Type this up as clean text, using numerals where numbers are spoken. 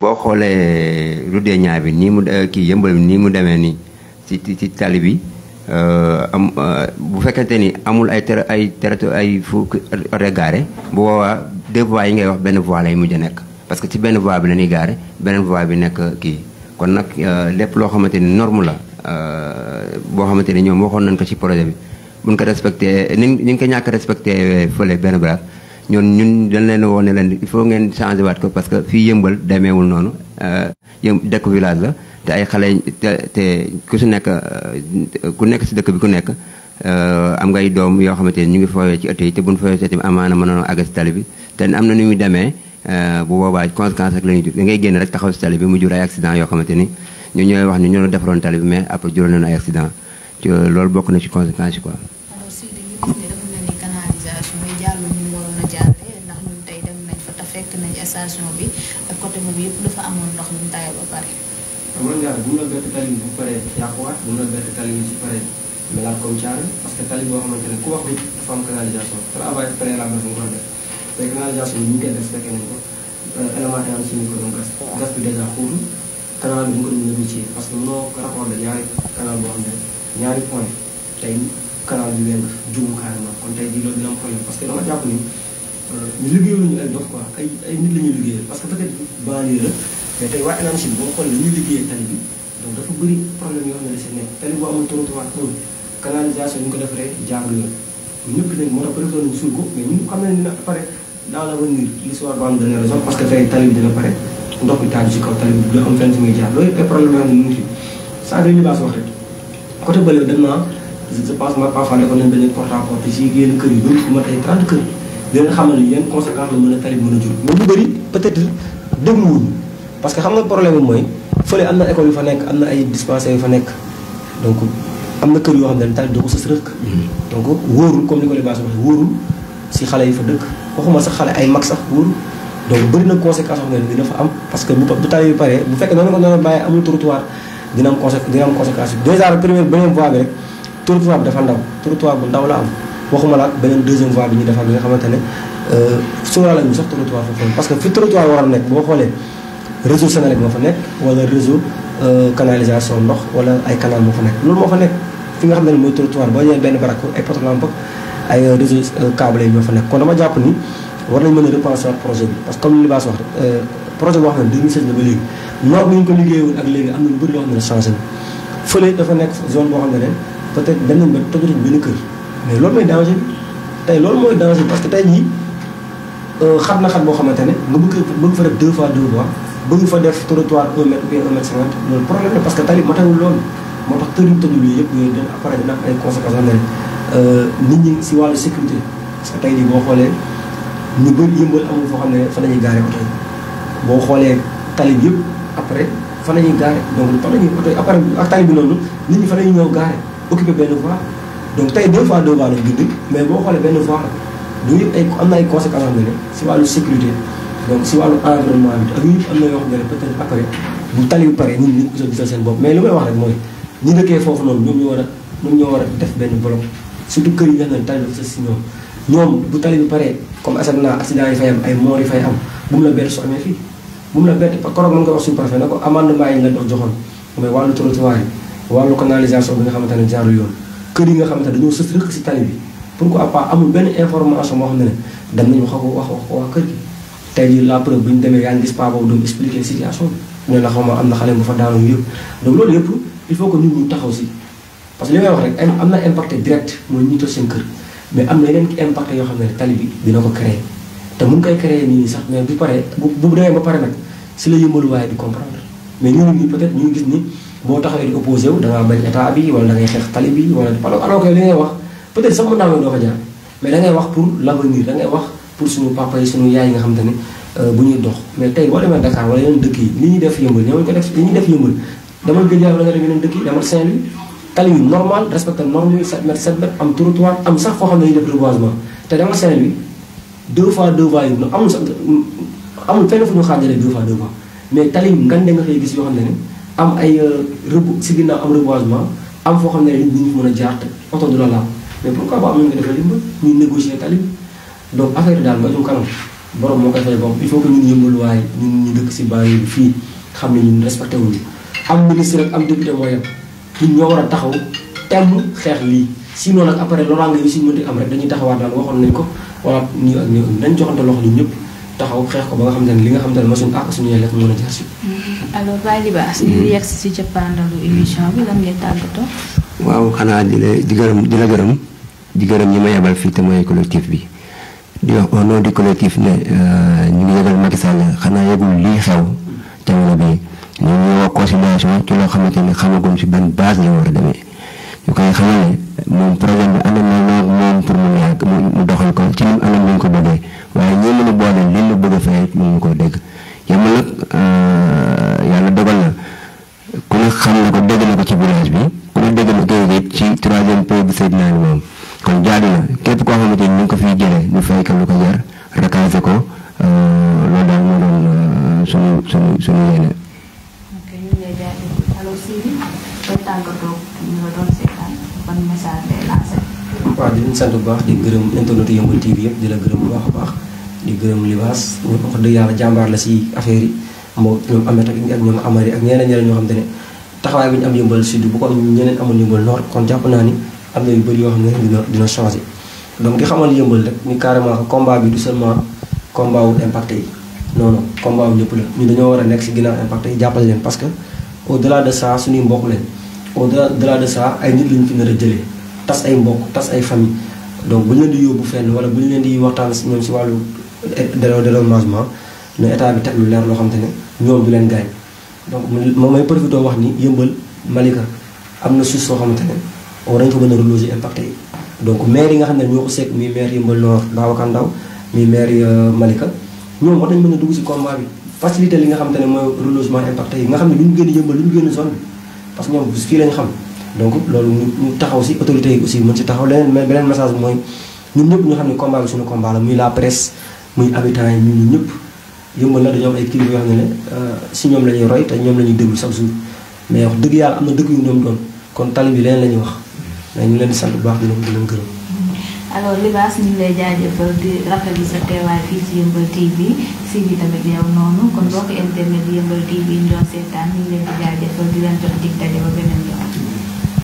boo xoolee route des Niayes bi nii mu kii yëmbal bi nii mu demee nii ci tali bi bu fekkente ni amul ay fu gaare bu boobaa 2 voies yi ngay wax benn voie lay mujj a nekk parce que ci benn voie bi la ñuy gaare beneen voie bi nekk kii kon nag lépp loo xamante ni norme la boo xamante ni ñoom waxoon nañ ko ci projet bi buñ ko respecté ni ñu ngi ko ñàkk respecté fële benn bras ñun dañ leen woo ne leen il faut ngeen changé waat ko parce que fii yëmbal demeewul noonu dëkk village la te ay xale te ku si nekk ku nekk si dëkk bi ku nekk am ngay doom yoo xamante ni ñu ngi fooyee ci ëtt yi te buñ fooyee ci tamit amaana mënoon àgg si tali bi te am na nu muy demee bu boobaa conséquence rek la ñuy jur da ngay génn rek taxaw si tali bi mu jur ay accident yoo xamante ni ñu ñooy wax ni ñoo defaroon tali bi mais après jural nañu ay accident ci loolu bokk na ci conséquence yi quoi. alors si dañuy gis ne dafa mel ni canalisation yi jàll ñu waroon a jàllee ndax ñun tey dem nañ fa te fekk nañ station bi ak côté boobu yëpp dafa amoon ndox mi tawee ba pare. amoon naa bu mu la bett tali bi bu paree yàquwaat bu mu la bett tali bi su paree melaat comme caare parce que tali boo xamante ne ku wax bi dafa am canalisation travail préalable bi nga ko def te canalisation bi ñu ngi koy def fekkee nañ ko élément am si ñu ko doon gas bi dèjà xuutu canal bi ñu ko doon négocier parce que mënoo raccordé ñaari canal boo xam ne ñaari point tey canal bi wenn juum carrément kon tey jii loolu dina am problème parce que dama jàpp ni ñu liggéeyuñu ay dox quoi ay nit la ñuy liggéeyal parce que peut-être banlieue la mais tey waa énanchine boo xoolee li ñuy liggéeyee tali bi donc dafa bëri problème yoo xam ne da si nekk tali bu amul trottoir canalisation ñu ko defaree jaarul yoon ñëpp nag moo tax préféré nañu suul ko mais ñun xam nañ dina pare dans l'avenir l'histoire va nous donner raison parce que tey tali bi dina pare ndox bi taaju si kaw tali bi du am fenn fi muy jaar loolu ay problème yoo xam ne ñu ngi fi saa dañu baas wax rek côté bële dem naa je pense ma parfois defoon nañ benn porte à porte si yenn kër yi bëri bu ma tey 30 kër dina xamal ni yenn conséquence la mën a tali bi mën a jur mais bu bëri peut-être dégluwuñu parce que xam nga problème bi mooy fële am na école yu fa nekk am na ay dispensaires yu fa nekk donc am na kër yoo xam ne tali doo ko sës rëkk donc wóorul comme ni ko les bases waxee wóorul si xale yi fa dëkk waxuma sax xale ay mag sax wóorul donc bëri na conséquence yoo xam ne dina fa am parce que bu tali bi paree bu fekkee noonu ko noonu bàyyi amul trottoir dina am conséquence bi déjà première beneen voie bi rek trottoir bi dafa ndaw trottoir bu ndaw la am waxuma la beneen deuxième voie bi ñu defar bi nga xamante ne sóoraale ñu sax trottoir foofu parce que fi trottoir war a nekk boo xoolee réseau Sénélec moo fa nekk wala réseau canalisation ndox wala ay canal moo fa nekk loolu moo fa nekk fi nga xam ne mooy trottoir boo ñëwee benn barak ay poto lampe ay réseau câble yi ñoo fa nekk kon dama jàpp ni war nañ mën a repenser projet bi parce que comme li Libaas wax projet boo xam ne 2016 la ba léegi norme bi ñu ko liggéeyoon ak léegi am na lu bëri loo xam ne changé na fële dafa nekk zone boo xam ne peut-être benn ba tojatuñ benn kër mais loolu mooy danger bi tey loolu mooy danger parce que tey jii xat na xat boo xamante ne nga bëgg fa def 2 fois 2 voies bëgg fa def trottoir 1 mètre ou bien 1 mètre 50 loolu problème la parce que tali matawul loolu moo tax tëriñ tëjul yooyu yëpp yooyu dina après dina am ay conséquences yoo xam ne nit ñi si wàllu sécurité parce que tey jii boo xoolee ñu bëri yëmbal amul foo xam ne fa la ñuy gaare oto yi boo xoolee tali bi yëpp après fa la ñuy gaare donc fa la ñuy oto yi après ak tali bi noonu nit ñi fa la ñuy ñëw gaare occupé benn voie donc tey 2 fois 2 voies lañ bind mais boo xoolee benn voie la du yëpp ay am na ay conséquences yoo xam ne si wàllu sécurité donc si wàllu environnement bi ak yëpp am na yoo xam ne peut-être après bu tali bi pare ñun ñu ko gisal seen bopp mais li may wax rek mooy ñi dëkkee foofu noonu ñoom ñoo war a def benn bloc surtout kër yi nga xam ne tali bi sa si ñoom bu tali bi paree comme accident yi fay am ay mort yi fay am bu mu la bett su amee fii bu mu la bett koroog mën nga wax suñu préfet ne ko amendement yi nga dox joxoon mais wàllu trottoir yi wàllu canalisation bi nga xamante ne jaarul yoon kër yi nga xamante ne dañoo sës rëkk si tali bi pourquoi pas amul benn information moo xam ne dem nañu wax ko waa kër gi tey jii la preuve bu ñu demee yaa ngi gis pas boobu doon expliquer situation bi ne la xaw ma am na xale bu fa daanu yëpp donc loolu yëpp il faut que nit ñu taxaw si parce que li may wax rek am na impact direct mooy ñi toog seen kër mais am na yeneen impact yoo xam ne tali bi dina ko créer te mun koy créer nii sax mais bu paree bu demee ba pare nag si la yëmbalu waaye di comprendre mais ñun ñi peut-être ñu ngi gis ni boo taxawee di opposé wu da ngaa bañ état bi wala da ngay xeex tali bi wala alors que li ngay wax peut-être sax mën naa doo fa jaar mais da ngay wax pour l'avenir da ngay wax pour suñu papa yi suñu yaay yi nga xamante ne bu ñuy dox mais tey boo demee Dakar wala yeneen dëkk yi li ñuy def yëmbal ñoo ko def li ñuy def yëmbal demal gëj wala nga dem yeneen dëkk yi demal Saint-Louis tali yu normal respecté norme yi 7 mètres 7 mètres am trottoir am sax foo xam ne dañuy def reboisement te demal Saint-Louis 2 fois 2 voies yi amul sax amul fenn fu ñu xaajalee 2 fois 2 voies mais tali yu ngan nga fay gis yoo xam ne am ay si ginnaaw am reboisement am foo xam ne nit ñi mën a jaar te oto du la laal mais pourquoi pas am nga defal limba ñu négocier tali bi donc affaire daal ba ñu kanam borom moo koy fay bopp il faut que ñun yëmbal waaye ñun ñu dëkk si banlieue bi fii xam ne ñun respecté wuñu am ministre ak am député mooy yem ñun ñoo war a taxaw temm xeex lii sinon nag après loraange yi si mënti am rek dañuy taxawaat daal waxoon nañ ko wala nii ak nii nañ joxante loxo ñun ñëpp taxaw xeex ko ba nga xam ne li nga xam ne ma suñu àq suñu yelleef mën a jaar si. alors Baye Libaas ñu yegg si cappaandalu émission bi lan ngay tàggatoo. waaw xanaa di la gërëm ñi ma yebal fii te mooy collectif bi di wax au nom du collectif ne ñu ngi yëgal Macky Sall xanaa yëgul lii xew jamono bii ñu ngi wax conciliation ci loo xamante ni xamagum si ban base la war a demee ñu koy xamal ne moom projet bi ànd na moom pour mu yàgg mu doxal ko ci lim anam ñu ko bëggee waaye ñi mën a boole li la bëgg a fay mënuñu koo dégg yàlla nag yàlla dogal na ku ne xam na ko dégg na ko ci village bi ku ne dégg na ko it ci 3e pays bi Seydina ni moom kon jaadu na képp koo xamante ni ñu ngi ko fiy jëlee ñu fay ko lu ko jar rakaase ko loolu daal moo doon suñu yéene. ok ñu ngi lay jaajëfal alors Sidi ba tàggatoo ñu la doon seetaan ban message lay lancé. waaw di leen sant bu baax di gërëm internet Yeumbeul TV yëpp di la gërëm bu baax a baax di gërëm Libaas ñu wax dëgg yàlla jàmbaar la si affaire yi moo ñoom Amet ak ñoom Amari ak ñeneen ñoo xam te ne taxawaay bi ñu am Yeumbeul Sud bu ko am ñeneen amul Yeumbeul Nord kon jàpp naa ni am na yu bëri yoo xam ne dina changé donc di xamal Yeumbeul rek ni carrément que combat bi du seulement combat wu impacté yi non non combat wu ñëpp la ñu dañoo war a nekk si ginnaaw impacté yi jàppale leen parce que au delà de ça suñuy mbokk leen au delà de ça ay nit lañu fi nar a jëlee tas ay mbokk tas ay famille donc bu ñu leen di yóbbu fenn wala bu ñu leen di waxtaan si ñoom si wàllu dédommagement ne état bi teg lu leer loo xam te ne ñoom du leen gaañ donc moom may profité wax ni Yeumbeul Malika am na suuf soo xamante ne war nañu ko mën a reloger impacté yi donc maire yi nga xam ne ñoo ko sekk muy maire Yeumbeul Nord Babacar Ndaw muy maire Malika ñoom war nañu mën a dugg si combat bi facilité li nga xamante ne mooy relogement impacté yi nga xam ne lu ñu génn Yeumbeul lu ñu génn zone bi parce que ñoom fii lañu xam donc loolu ñu taxaw si autorités yi aussi mën si taxaw leneen mais beneen message bi mooy ñun ñëpp ñu xam ne combat bi suñu combat la muy la presse muy habitants yi ñun ñëpp Yeumbeul la dañoo am ay kilifa yoo xam ne si ñoom la ñuy roy te ñoom la ñuy déglu chaque jour mais wax dëgg yàlla am na dëkk yu ñoom doon kon tali bi leneen la ñuy wax mais ñu leen di sant bu baax di leen gërëm. alors Libaas ñu ngi lay jaajëfal di rafetlu sa teewaay fii ci Yeumbeul TV si bi tamit yow noonu kon boo ko internet Yeumbeul TV ñu doon seetaan ñu ngi leen di jaajëfal di leen jox dig daje ba beneen yoon.